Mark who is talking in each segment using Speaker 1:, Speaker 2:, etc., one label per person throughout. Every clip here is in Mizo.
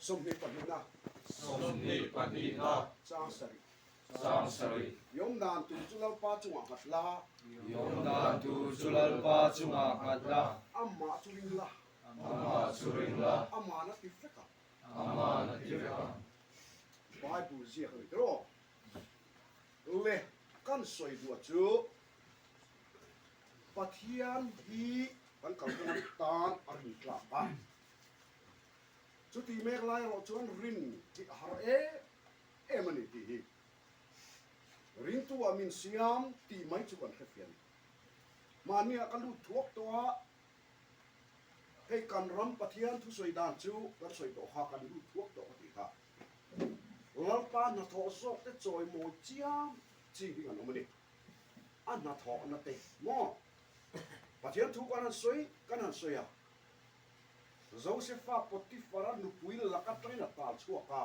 Speaker 1: 22na.
Speaker 2: 22na.
Speaker 1: Chang sarih.
Speaker 2: Chang sarih.
Speaker 1: I awm dan tur chu Lalpa chungah nghat la.
Speaker 2: I awm dan tur chu Lalpa chungah nghat la.
Speaker 1: Amah chu ring la.
Speaker 2: Amah chu ring la.
Speaker 1: Aman a ti vek ang.
Speaker 2: Aman a ti vek ang.
Speaker 1: Bible ziak a ni tiraw? Le kan sawi duah chu Pathian hi kan kalkawng atan a rin tlak a. Chuti mek lai erawh chuan rin hi a har em em a ni tih hi ringtu ah min siam tih mai chu kan hrefiah a ni. Mahni ah ka lut thuak tawh a, hei kan ram Pathian thusawi dan chu kan sawi tawh kha kan lut thuak tawh ka tih kha. Lalpa hnathawh zawk te chawimawi chiam chi hi kan awm a ni. A hnathawhna te maw? Pathian thu kan han sawi kan han sawi a, Josefa Potifara nupui lak atangin a tal chhuak a.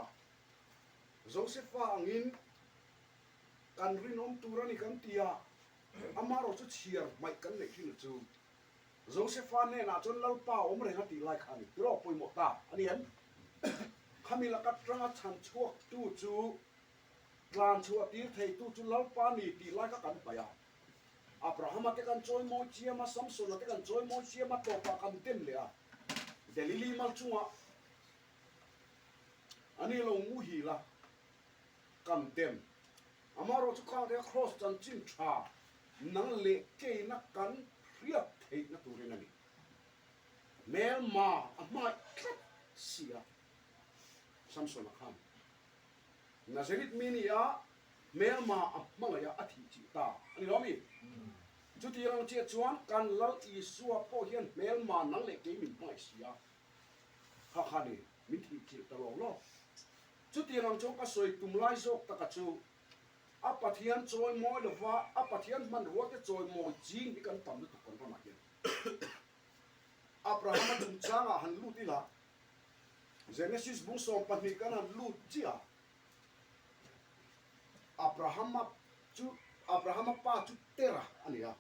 Speaker 1: Josefa angin kan rinawm tur a ni kan ti a, amaherawh chu chhiar hmaih kan neih thin chu Josefa hnenah chuan Lalpa awm reng a tih lai kha a ni. Tiraw pawimawh ta a ni em? Khami laka tanga chhan chhuaktu chu tlan chhuah tir theitu chu Lalpa ni tih lai kha kan paih a. Abrahama te kan chawi mawi chiam a, Samsona te kan chawi mawi chiam a, tawpah kan dem leh a. Delili mal chungah a ni lo muhil a, kan dem. Amaherawhchu khang te kha Kraws chanchin tha nang leh keina kan hriat theihna turin a ni. Hmelma a hmaih tlat si a, Samsona khan Nazareth mi ni a hmelma a hmangaih a, a thih chih ta a ni lo mi? Chuti rang chiah chuan kan Lal Isua pawh hian hmelma nang leh kei min hmangaih si a, kha kha ni min thih chilh ta lo lo. Chuti rang chuan ka sawi tum lai zawk taka chu a Pathian chawi mawi lova a Pathian hmanrua te chawi mawi ching hi kan tam lutuk kan ramah hian. Abrahama chungchangah han lut ila, Genesis bung 12 kan han lut chiah a, Abrahama chu Abrahama pa chu Tera a ni a,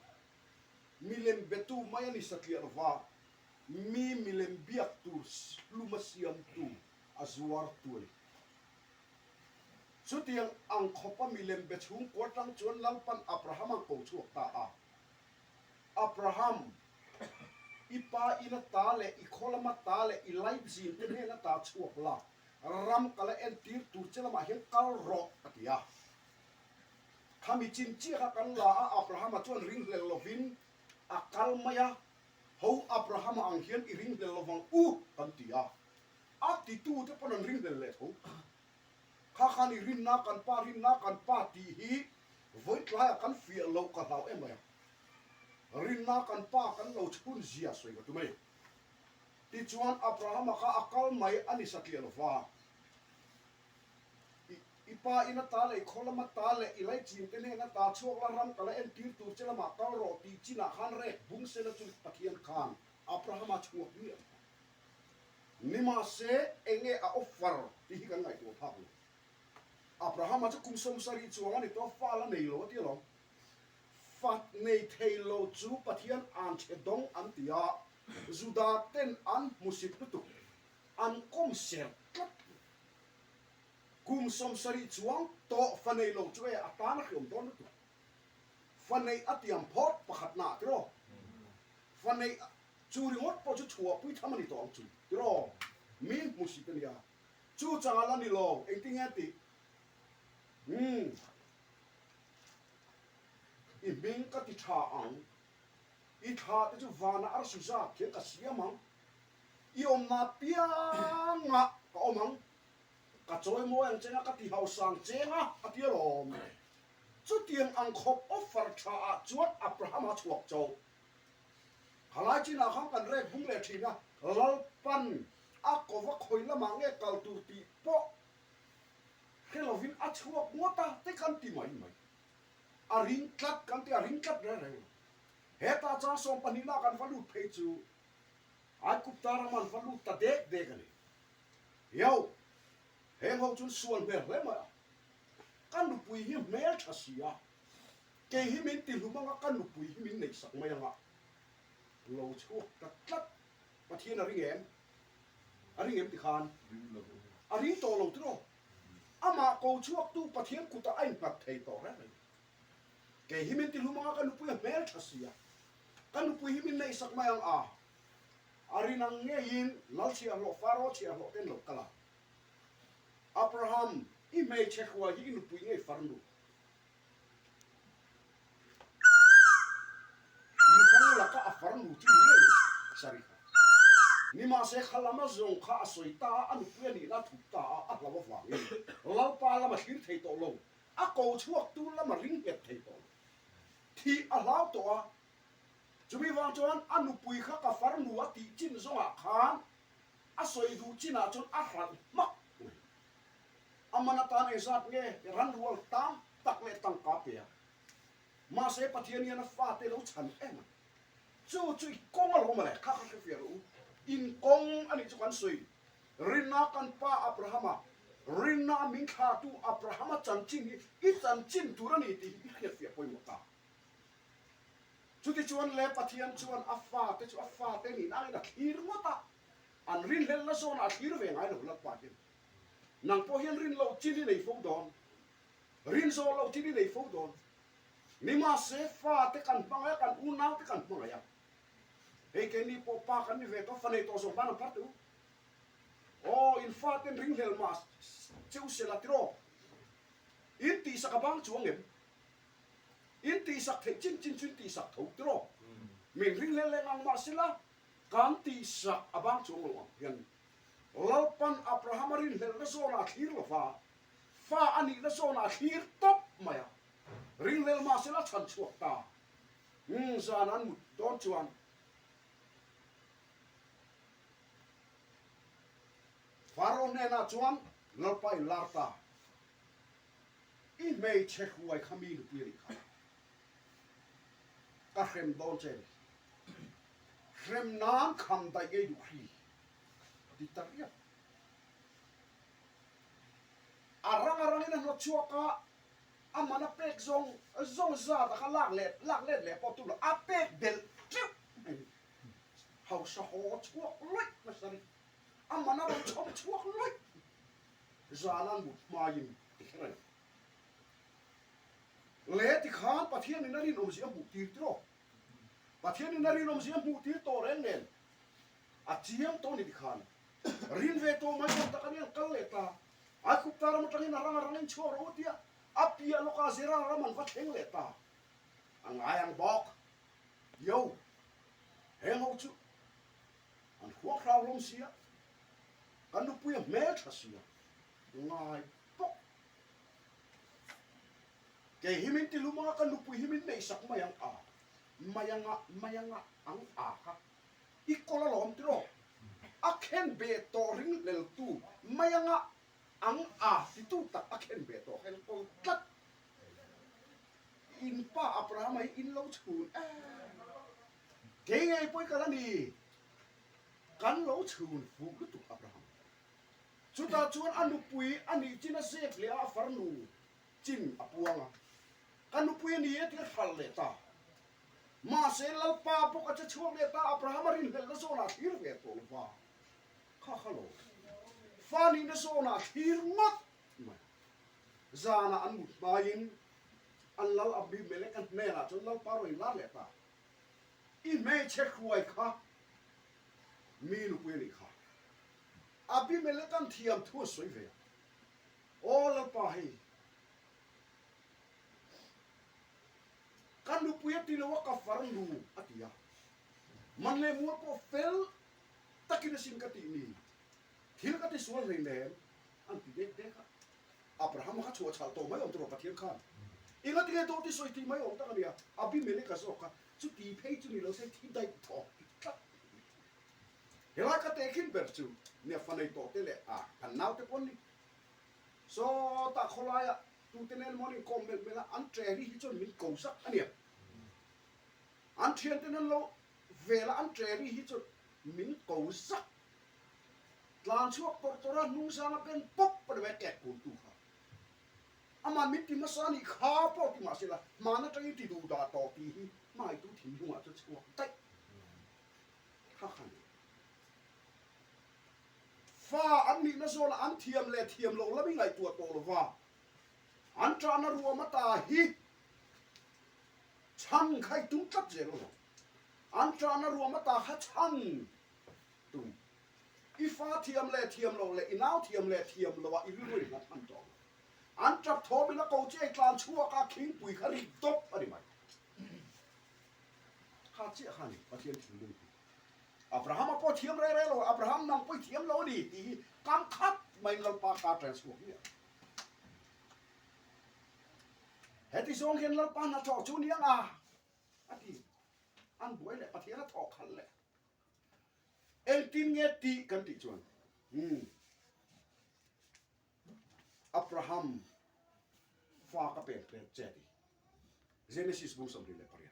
Speaker 1: milem betu mai a ni satliah lova, mi milem biak tur luma siamtu a zuartu a ni. Chutiang ang khawpa milem be chhungkua tang chuan Lalpan Abraham a ko chhuak ta a. Abraham, i pa ina ta leh i khaw lama ta leh i laichin te hnena ta chhuak la, ram ka la entir tur che lamah hian kal rawh, a ti a. Khami chin chiah kha kan la a, Abrahama chuan ringhlel lovin a kal mai a, Ho Abrahama ang hian i ringhlel lovang u, kan ti a. A titute pawn an ringhlel leh tho. Kha khan i rinna kan pa rinna kan pa tih hi vawi tlaiah kan fiah loh ka hlau em mai a. Rinna kan pa kan lo chhun zia sawi ka tum a ni. Tichuan Abrahama kha a kal mai a ni satliah lo va. I i pa in a ta leh i khaw lama ta leh i laichin te hnena ta chhuak la ram ka la entir tur che lamah kal rawh tih chinah khan rek bung sela chu Pathian khan Abrahama chhuak miah lo. Nimahse, enge a offer tih hi kan ngaihtuah phak lo. Abrahama chu kum 70 chuang a ni tawh a, fa la nei lo a ti alawm. Fa nei thei lo chu Pathian an chhe dawng an ti a, Juda ten an hmusit lutuk, an kawm ser tlat lo. Kum 70 chuang tawh fa nei lo chu e a tan a hriawm dawn lutuk. Fa neih a tiam phawt pakhatna ah tiraw? Fa neih Chu ringawt pawh chu chhuahpui tham a ni tawh ang chu tiraw? Min hmu si ta nia. Chu chang a la ni lo, engtinge tih? Umm. I hming ka ti tha ang. I thla te chu vana arsi zat khian ka siam ang. I awmna piangah ka awm ang. Ka chawi mawi ang chenga ka ti hausang chenga a ti alawm. Chutiang ang khawp offer tha ah chuan Abraham a chhuak chauh. Khalai chinah khan kan rek bung leh thin a, Lalpan a kova khawi lamah nge kal tur tih pawh hre lovin a chhuak ngawt a te kan ti mai mai. A ring tlat kan ti a, ring tlat reng reng lo. Heta chang 12 lah kan va lut phei chu Aigupta ram an va lut ta dek dek a ni. Yo, heng ho chuan sual hmel hle mai a, ka nupui hi hmel tha si a, Kei hi min ti hlum anga ka nupui hi min neihsak mai anga lo chhuak ta tlat. Pathian a ring em? A ring em ti khan?
Speaker 2: Ring lo.
Speaker 1: A ring tawh lo tiraw? Amah ko chhuaktu Pathian kutah a innghat thei tawh reng reng. Kei hi min ti hlum anga ka nupui a hmel tha si a, ka nupui hi min neihsak mai ang a. A rin ang ngeiin Lal chhiahhlawh Faro chhiahhlawh ten lo kal a. Abraham, i hmeichhe hruai hi i nupui ngei farnu. Nuhrang laka a farnu chu ni ngei Sari kha. Nimahse kha lama zawng kha a sawi ta a, a nupui a nihna a thup ta a, a hlau avangin Lalpa lam a thlir thei tawh lo, a ko chhuaktu lam a ring nghet thei tawh lo. Thih a hlau tawh a, chumi vang chuan a nupui kha ka farnu a tih chin zawngah khan a sawi duh chinah chuan a hralh hmak mai. A man atan engzat nge ranrual tam tak leh tangka pe a? Mahse Pathian hian a fate lo chhan em a? Chu chu i kawng alawm ale, kha kha hrefiah rawh u. In kawng a nih chu kan sawi. Rinna kan pa Abrahama, rinna min thlahtu Abrahama chanchin hi i chanchin tur a ni tih hi i hriatfiah pawimawh ta. Chutichuan le Pathian chuan a fate chu a fate nih nangin a thlir ngawt a, an rinhlelhna zawnah a thlir ve ngai lo Lalpa hian. Nang pawh hian rin loh chin i nei fo dawn, rin zawh loh chin i nei fo dawn. Nimahse fate kan hmangaih a, kan unaute kan hmangaih a. Hei keini pawh pa kan ni ve tawh, fa nei tawh zawng ban an phar teh u. Aw, in faten ringhlel mah che u sela tiraw? In tihsak a bang chuang em? In tihsak theih chin chin chu in tihsak tho tiraw? Min ringhlel leh ngang mah sela kan tihsak a bang chuang lo ang hian Lalpan Abrahama rinhlelhna zawnah a thlir lo va, fa a nihna zawnah a thlir tawp mai a. Ringhlel mahsela chhan chhuak ta. Umm, zan an mut dawn chuan Faro hnenah chuan Lalpa in lar ta. I hmeichhe hruai kha mi nupui a nih kha. Ka hrem dawn che ni. Hrem nan kham daih ngei duh hri a ti ta riau. A rang a rangin a hnawt chhuak a, a man a pek zawng zawng zat a kha lak leh lak let leh pawh tum lo, a pek belh teuh mai ni. Hausa haw chhuak lawih nasa ni. A man a rawn chhawm chhuak lawih. Zan an mut hmaiin ti kher a ni. Le tikhan Pathianin a rinawmzia a hmuh tir tiraw? Pathianin a rinawmzia a hmuh tir tawh reng nen a chiang tawh a ni tikhan rin ve tawh mai awm tak a nia kal leh ta. Aigupta ram atangin a rang a rangin chhuak rawh u tia a piah lawkah Zera ram an va thleng leh ta. A ngai ang bawk. Yo, heng ho chu an huang hrau hlawm sia, kan nupui a hmel tha sia, ngai bawk. Kei hi min ti lum a, ka nupui hi min neihsak mai ang a, mai anga, mai anga ang a kha i kawl alawm tiraw? A khen beh tawh ringhleltu mai anga ang a titu tak a khen beh tawh kha in kawl tlat. In pa Abrahama hi in lo chhun em? Kei ngei pawh i kal a ni, kan lo chhun fuh lutuk Abraham. Chutah chuan a nupui a nih chin a zep leh a, a farnu chin a puang a, Ka nupui a ni e tih a hralh leh ta. Mahse, Lalpa bawk a che chhuak leh ta, Abrahama rinhlelhna zawnah a thlir ve tawh lo va, kha kha lo fa nihna zawnah a thlir ngawt mai. Zanah an mut hmaiin an lal Abimelek a hnenah chuan Lalpa rawn inlar leh ta, I hmeichhe hruai kha mi nupui a nih kha. Abimelek-a'n thiam thu a sawi ve a, Aw Lalpa hei, ka nupui a ti lo a, ka farnu a ti a, man leh mual pawh fel takin asin ka tih ni, thil ka ti sual hleinem an ti dek dek a. Abraham-a kha chhuah chhal tawh mai awm tur a Pathian khan enga tinge dawt i sawi tih mai awm tak a nia, Abimelek-a zawk kha chuti phei chu ni lo se thi daih thawk ti tlat. Helai ka tehkhin ber chu nia fa nei tawh te leh a kan naute pawn ni. Sawtah khawlaia tute nen maw an inkawm melh melh a, an ṭe ri hi chuan min ko zak a nia. An ṭhiante nan lo vel a, an ṭe ri hi chuan min ko zak. Tlan chhuak tawrh tawrh a, hnungzang a ben pawp a ni mai a kek kun tu kha. Amah min ti hmasa a nih kha pawh ti mahse la, hmaan aṭangin ti duh dah tawh tih hi hmaitu thinlungah chuan chhuak daih. Kha kha ni. Fa an nihna zawnah an thiam leh thiam loh lam i ngaihtuah tawh lo va, an ṭahna ruam ata hi chhan kha i tum tlat zel lo. An ṭahna ruam ata kha chhan tum. I fa thiam leh thiam loh leh i nau thiam leh thiam loh ah i rilru i nghat hman tawh lo. An ṭap thawmin a ko che i tlan chhuak a, khingpui kha rik dawp a ni mai. Kha chiah kha a ni Pathian thinlung hi. Abraham a pawh thiam reng reng lo, Abraham nang pawh i thiam lo a ni tih hi kam khat maiin Lalpa ka ṭeng chhuak miah. Heti zawng hian Lalpa hnathawh chu ni ang a, a ti. An buai leh Pathian a thawh khalh leh. Engtin nge tih kan tih chuan, umm, Abraham fa ka pek pek che ti. Genesis bung 28.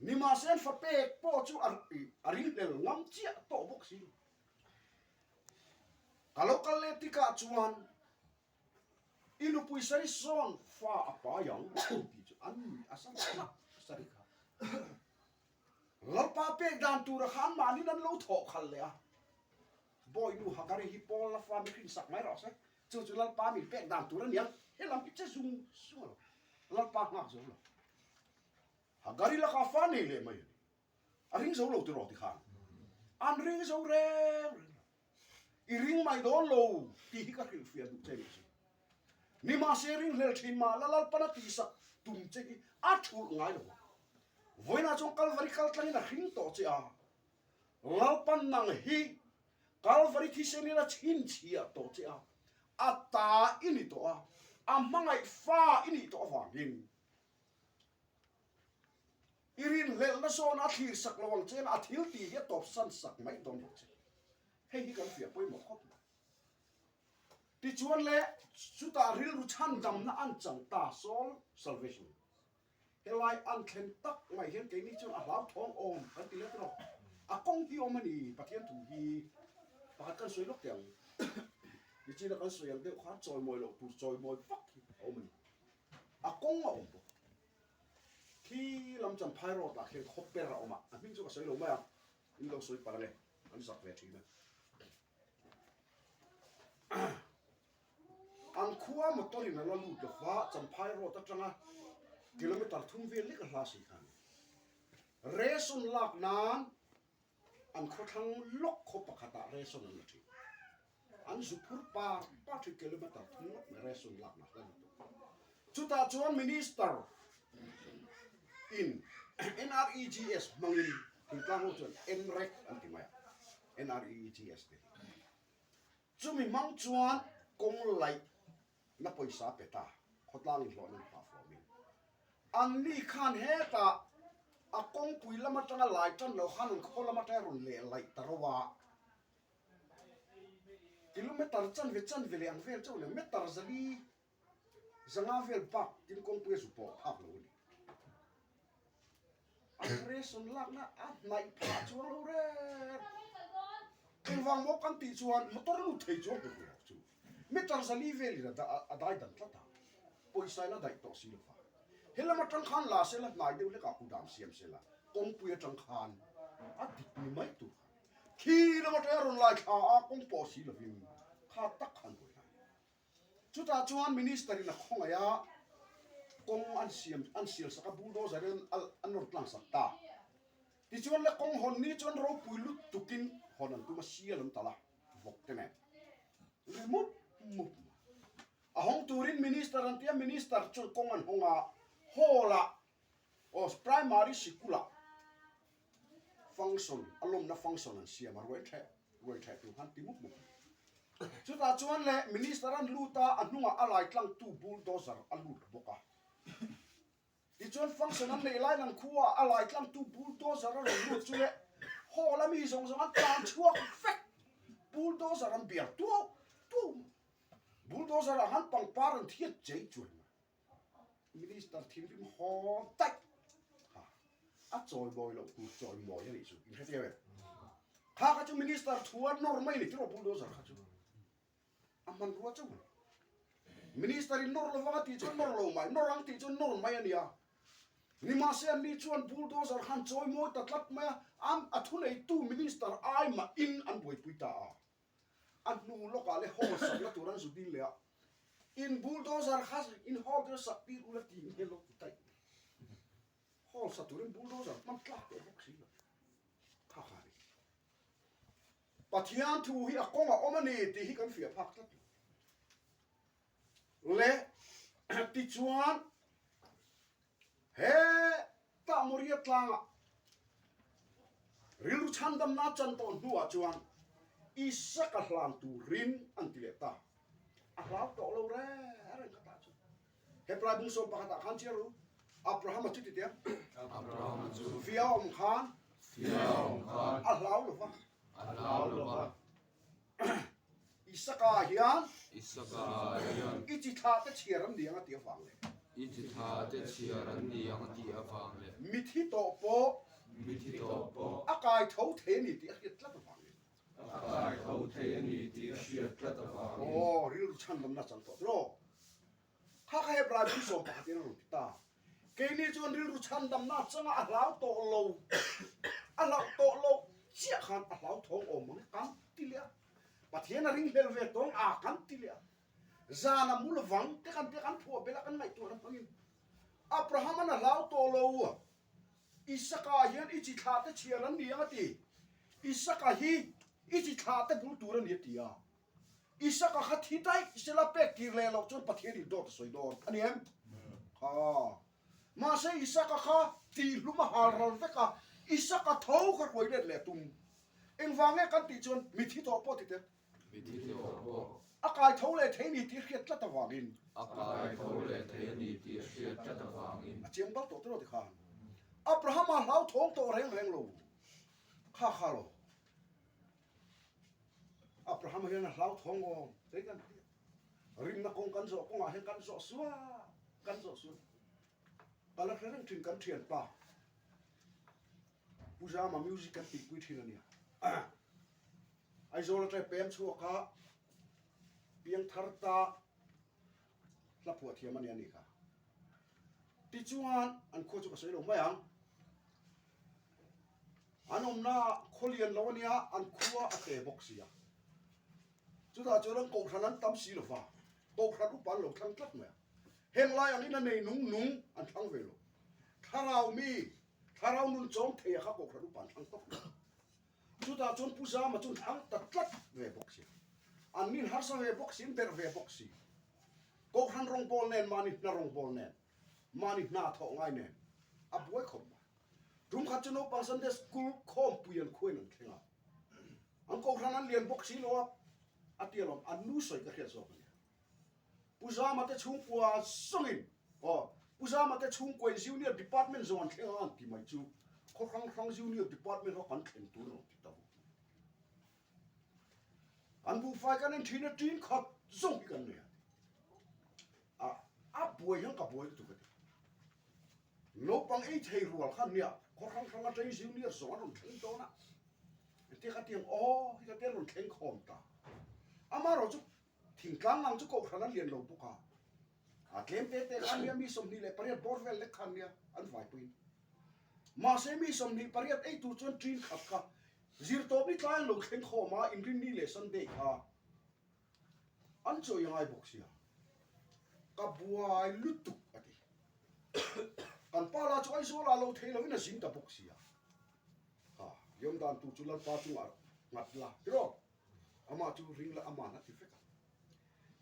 Speaker 1: Nimahse fa pek pawh chu a ringhlel ngam chiah tawh bawk si lo. Ka lo kal leh tikah chuan i nupui sari sawn fa a pai ang tih chu an nuih a sa tlat sari kha. Lalpa pek dan tura kha anmahniin an lo thawh khalh leh a. Bawinu Hagari hi Paul la fa mi hrinsak mai rawh se. Chu chu Lalpa min pek dan tur a nia, helam hi che zung zung a lo. Lalpa nghak zo lo. Hagari laka fa nei leh mai a ni. A ring zo lo tiraw tikhan. An ring zo reng reng lo. I ring mai dawn lo tih hi ka hrilhfiah duh che nih chu. Nimahse ringhlel thin mah la Lalpana tihsak tum che hi a thulh ngai lo. Vawiinah chuan Kalvari kal tlangin a hring tawh che a. Lalpan nang hi Kalvari thisenin a chhinchhiah tawh che a, a ta i ni tawh a, a hmangaih fa i nih tawh avangin i rinhlelhna zawn a thlir sak lo ang che a thil tih hi a tawpsan sak mai dawn lo che. Hei hi kan fiah pawimawh khawp mai. Tichuan le chutah rilru chhandamna an chang ta, soul salvation. Helai an thlen tak mai hian keini chuan a hlauthawng awm kan ti let rawh. A kawng hi awm a ni, Pathian thu hi pakhat kan sawi lawk teh ang. Nichina kan sawi ang deuh khan chawimawi loh tur chawimawi vak hi a awm a ni. A kawng a awm bawk. Khi lam Champhai road ah khian khaw per a awm a, a hming chu ka sawi lo mai ang, in lo sawi palh ange, an zak ve thin a. An khua motor in a la lut lo va, Champhai road atanga kilometer thum vel lek a hla si khan ration lak nan an khawthlang lawk khaw pakhatah ration an la thin. An zu phur par par thin kilometer thum ngawt mai ration lak nan hla lutuk. Chutah chuan Minister in NREGS hmangin thingtlang ho chuan NREG an ti mai a, NREGS te hi. Chumi hmang chuan kawng laih na pawisa pe ta, khawtlang inhlawhna an phah fawmin. Anni khan hetah a kawngpui lam atanga lai tan lo khan an khaw lam atanga rawn leh laih ta ro a, kilometer chanve chanve leh ang vel chauh leh meter zali Zanga vel bak tin kawngpui a zu pawh phak lo a ni. A ration lakna a hnaih phah chuang lo reng. Engvang maw kan tih chuan motor lut thei chuang hmu lo chu meter zali velin a dai dan tlat a, pawisa in a daih tawh si lo va. Helam atang khan la sela hnai deuh hlekah kudam siam sela kawngpui atang khan a dik ni mai tur kha. Khi lam atanga rawn lai thla a kawng pawh si lovin kha tak khan buaina a ni. Chutah chuan Minister in a khawngaih a, kawng an siam an sial sak a, bulldozer in an nawr tlang sak ta. Tichuan le kawng hawn ni chuan ropui lut tukin hawn an tum a, sial an tal a, vawk te nen ri mup mup mai. A hawng turin Minister an ti a, Minister chuan kawng an hawng a, hall ah aw primary sikul ah function a lawmna function an siam a, ruai theh ruai theh tur khan ti mup mup mai. Chutah chuan le Minister an lut a, a hnungah a lai tlangtu bulldozer a lut bawk a. Tichuan function an neih laiin an khuaah a lai tlangtu bulldozer a rawn lut chu le hall a mi zawng zawng an tlan chhuak vek. Bulldozer an biar tuau tuau mai. Bulldozer ah khan pangpar an thiat chei chuai mai. Minister thinrim haw daih kha a chawimawi loh tur chawimawi a nih chu in hrethiam em? Kha kha chu minister thu a nawr mai a ni tiraw bulldozer kha chu a hmanrua chauh a ni. Minister in nawr lovang a tih chuan nawr lo mai, nawr ang tih chuan nawr mai a nia. Nimahse an ni chuan bulldozer khan chawimawi ta tlat mai a, a thuneitu minister ai mahin an buaipui ta a. hnu lawkah leh hall sakna tur an zu dil leh a, in bulldozer kha in hall chu sak tir ula tih nge lo ti taih mai. Hall sa turin bulldozer hman tlak tawh bawk si lo. Kha kha a ni. Pathian thu hi a kawng a awm a ni tih hi kan fiah phak tlat lo. Le tichuan he tah Moria tlangah rilru chhandamna chan tawh hnuah chuan Isaka hlan turin an ti leh ta. A hlau tawh lo reng reng kha tah chuan. Hebrai bungsawm pakhatah khan chiar u, Abrahama chu ti teh ang.
Speaker 2: Abrahama chu
Speaker 1: Fia awm khan
Speaker 2: Fia awm khan
Speaker 1: a hlau lo va.
Speaker 2: A hlau lo va.
Speaker 1: Isaka hian
Speaker 2: Isaka hian
Speaker 1: I chi thla te chhiar an ni ang a tih avang leh
Speaker 2: I chi thla te chhiar an ni ang a tih avang leh
Speaker 1: Mithi tawh pawh
Speaker 2: Mithi tawh pawh
Speaker 1: a kai tho thei a ni tih a hriat tlat avang leh
Speaker 2: A kai tho thei a ni tih a hriat tlat avangin.
Speaker 1: Aw, rilru chhandamna chang tawh tiraw? Kha kha Hebrai bung 11 in a rawn ti ta. Keini chuan rilru chhandamna changa a hlau tawh lo, a hlauh tawh loh chiah khan a hlau thawng awm ang e kan ti leh a. Pathian a ringhlel ve tawng a kan ti leh a. Zan a mu lovang te kan tia kan phuah belh a kan ngaihtuahna hmangin Abraham-an a hlau tawh lo. Isaka hian i chi thlah te chhiar an ni ang a ti. Isaka hi i chi thlah te bul tur a ni a ti a. Isaka kha thi daih sela pek tir leh loh chuan Pathian in dawt a sawi dawn a ni em? Kha. Mahse Isaka kha tihhlum a hal ral vek a, Isaka tho kha hruai let leh tum. Engvang nge kan tih chuan mithi tawh pawh ti teh.
Speaker 2: Mithi tawh pawh.
Speaker 1: A kai tho leh thei ni tih hriat tlat avangin.
Speaker 2: A kai tho leh thei a ni tih hriat tlat avangin.
Speaker 1: A chiang bal tawh tiraw tikhan. Abrahama hlauthawng tawh reng reng lo. Kha kha lo. Abrahama hian a hlauthawng awm tei kan ti a. Rinna kawng kan zawh kawngah hian kan zawh sual kan zawh sual. Ka la hre reng thin kan thianpa Pu Zama music kan tihpui thin a nia. Aizawl atanga pem chhuak a piangthar ta hla phuah thiam a nia ni kha. Tichuan an khua chu ka sawi lo mai ang. An awmna khaw lian lo a nia, an khua a te bawk si a. Chutah chuan an kohhran an tam si lo va, kohhran upa an lo thlang tlat mai a. Heng lai angin a nei nung nung an thlang ve lo. Thlarau mi, thlarau nun chawm thei a kha kohhran upa an thlang tawp mai a. Chutah chuan Pu Zama chu an thlang ta tlat ve bawk si a. An min harsa ve bawk si, an berh ve bawk si. Kohhran rawngbâwl nen, mahni hna rawngbâwl nen, mahni hna thawh ngai nen a buai khawp mai. Tum khat chu naupang Sunday School khawmpui an khuain an thleng a, an kohhran an lian bawk si lo a, a ti alawm, an nu sawi ka hriat zawk a nia. Pu Zama te chhungkua zawngin, aw, Pu Zama te chhungkuain Junior Department zawng an thleng ang an ti mai chu, khaw hrang hrang Junior Department ho kan thleng tur a rawn ti ta vuk mai. Kan buhfai kan en thin a, tin khat zawng hi kan nei a ti. A, a buai hian ka buai lutuk a ti. Naupang ei thei rual khan nia khaw hrang hrang atangin junior zawng an rawn thleng dawn a, engtia kha tiang aw hi ka tia an rawn thleng khawm ta. Amaherawh chu thingtlang ang chu kohhran an lian lo bawk a, a tlem te te khan nia mi 28 bawr vel lek khan nia an vaipuiin. Mahse mi 28 ei tur chuan ṭin khat kha zirtawp ni tlai an lo thleng khawm a, Inrinni leh Sunday kha An chawi ngai bawk sia. Ka buai lutuk a ti. Kan pa lah chu Aizawl ah lo thei lovin a zing ta bawk sia. Ha, Liam dan tur chu Lalpa chungah nghat la tiraw? Amah chu ring la aman a ti vek a.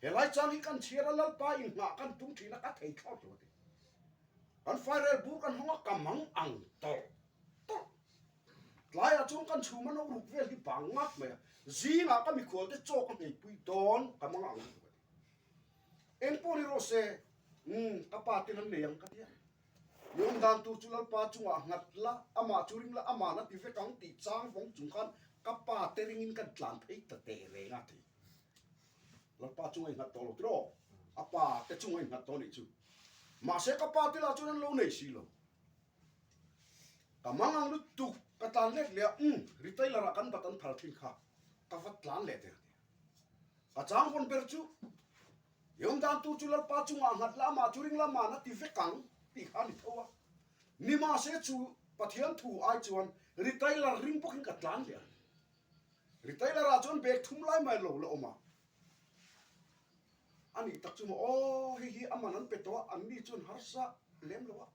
Speaker 1: Helai chang hi kan chhiar a Lalpa inghah kan tum thin a ka thei thlawt lo a ti. Kan fairel bur kan hawng a ka mang ang tawlh tawlh. Tlaiah chuan kan chhum a no ruk vel hi bang ngak mai a, zingah ka mikhual te chaw ka hneipui dawn ka mang ang lutuk a ti. Eng pawh ni rawh se, umm ka pa ten an nei ang ka ti a. I awm dan tur chu Lalpa chungah nghat la, amah chu ring la, ama'n a ti vek ang tih chang vawng chung khan ka pa te ringin kan tlan phei ta teh reng a ti. Lalpa chunga i nghat tawh lo tiraw? A pa te chunga i nghat tawh nih chu. Mahse ka pa te lah chuan an lo nei si lo. Ka mang ang lutuk, ka tlan let leh a, umm, retailer ah kan bat an phal thin kha, ka va tlan leh der nia. Ka chang vawn ber chu, i awm dan tur chu Lalpa chungah nghat la, amah chu ring la, man a ti vek ang tih kha a ni tho a. Nimahse chu Pathian thu ai chuan retailer ring bawkin ka tlan leh a ni. Retailer ah chuan bag thum lai mai lo la awm a. A nih tak chu maw aw hei hi a man an pe tawh a, an ni chuan harsa lem lo a.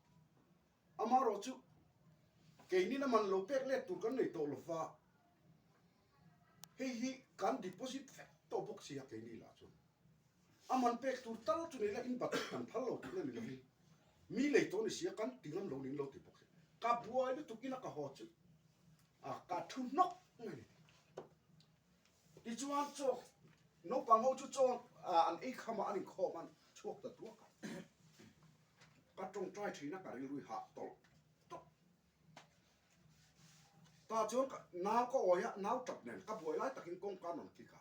Speaker 1: Amaherawh chu keinin a man lo pek let tur kan nei tawh lo va, hei hi kan deposit vek tawh bawk si a keini lah chuan. A man pek tur tal chu nei la in bat kan phal lo tihna ni lovin mi lei tawh ni sia kan ti ngam lo niin lo ti bawk si. Ka buai lutuk ina ka haw chu a ka thu hnawk mai ni. Tichuan chaw naupang ho chu chaw an ei kham a an inkhawm a an chhuak ta duak a. Ka tawngtai thin a ka rilru hah tawlh tawlh. Tah chuan ka nau ka awi a, nau tap nen ka buai lai takin kawngka an rawn kik a.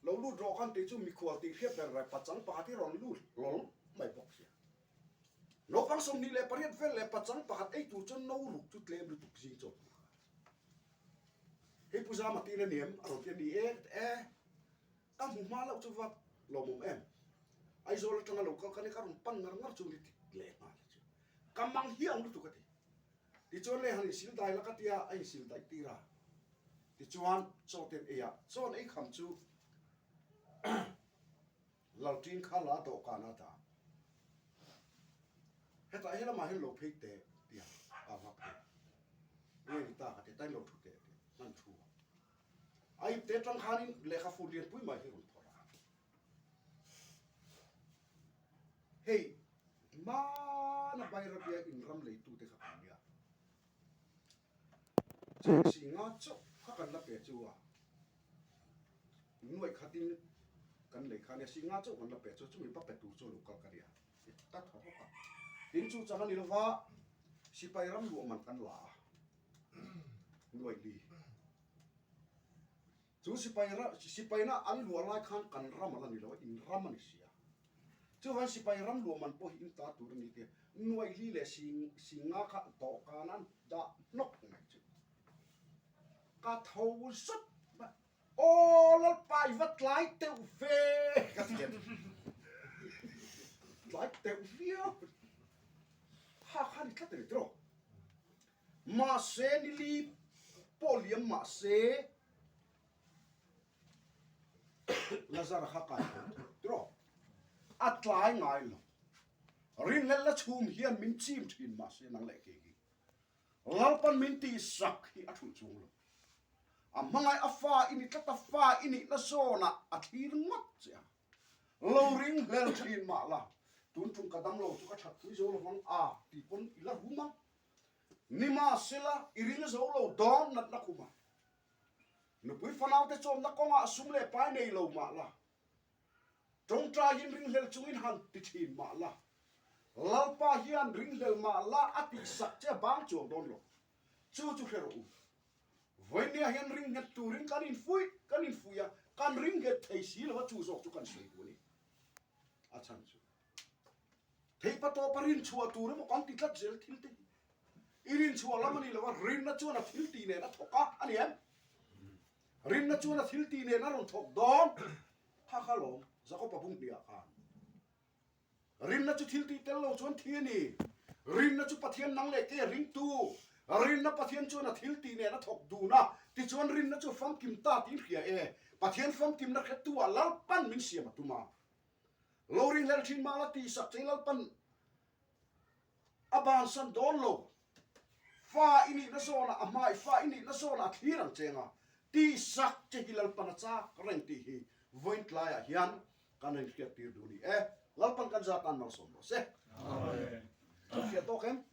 Speaker 1: Lo lut rawh khan tih chu mikhual tih hriat ber rai pachang pakhat hi rawn lut hlawl mai bawk sia. Naupang 28 vel leh pachang pakhat ei tur chuan no ruk chu tlem lutuk zing chaw tur kha. Hei Pu Zama tiin a ni em? A rawn ti a ni e, e. Ka hmu hma loh chu va lawmawm em? Aizawl atanga lo kal ka ni ka rawn pan ngar ngar chu ni ti leh nghal chu. Ka mang hiang lutuk a ti. Tichuan le han insil dai la ka tia a insil daih tir a. Tichuan chaw ten ei a, chaw an ei kham chu Lalṭin kha la dawhkan a dah. Hetah helamah hian lo phei teh tia ka va phei. Nge ni ta ka ti tain lo thu teh tia hman thu a. A ipte tang khanin lehkha fur lianpui mai hi rawn phawrh a. Hei hmana Bairabia in ram leitute kha kan nia. Cheng singa chauh kha kan la pe chu a. Nuaih khatin kan lei kha nia, singa chauh kan la pe chu chumi va pe tur chu lo kal ka nia. Ka tha bawk a. Tin chu chang a ni lova sipai ram luah man kan la a. Nuaih li. Chu sipai ram, sipaina an luah lai khan kan ram a la ni lo a, in ram a ni si a. Chuvan sipai ram luah man pawh hi in ta tur a ni tia nuaihli leh sing, singa kha dawhkan an dah hnawk mai chu. Ka tho zut mai, Aw Lalpa i va tlai teuh ve ka ti a ni. Tlai teuh viau. Ha kha ni tlat a ni tiraw. Mahse nili pawh liam mahse Lazara kha kai tho tho tiraw a tlai ngai lo. Rinhlelh la chhum hian min chim thin mahse nang leh kei hi Lalpan min tihsak hi a thulh chung lo. A hmangaih a fa i ni tlat a fa i nihna zawnah a thlir ngawt che a. Lo ringhlel thin mah la tun tum ka dam lo chu ka that pui zo lovang a tih pawn i la rum ang. Nimahsela, i ring zo lo dawn natna khuma nupui fanaute chawmna kawngah sum leh pai nei lo mah la, tawngtaiin ringhlel chungin han ti thin mah la, Lalpa hian ringhlel mah la a tihsak che a bang chuang dawn lo. Chu chu hre rawh u. Vawinia hian ringnghet turin kan infuih kan infuih a, kan ringnghet thei si lo a, chu zawk chu kan sawi duh a ni. A chhan chu. Theihpa tawpa rinchhuah tur emaw kan ti tlat zel thil te hi. I rinchhuah lam a ni lo a, rinna chuan a thil tih nen a thawk a, a ni em? Rinna chuan a thil tih nen a rawn thawk dawn. Kha kha lawm, Jakob-a bung hniah khan. Rinna chu thil tih tel lo chuan thi a ni. Rinna chu Pathian nang leh ke ringtu. Rinna Pathian chuan a thil tih nen a thawk dun a, tichuan rinna chu famkim ta tiin hria e. Pathian famkimna hretu ah Lalpan min siam a tum a. Lo ringhlel thin mah la tihsak che Lalpan a bansan dawn lo. Fa i nihna zawnah a hmai, fa i nihna zawnah a thlir ang che nga. Tihsak che hi Lalpan a chak reng tih hi vawiin tlaiah hian kan rawn hriattir duh a ni e. Lalpan kan zat nan malsawm rawh se.
Speaker 2: Amen.
Speaker 1: Kan hriat tawk em?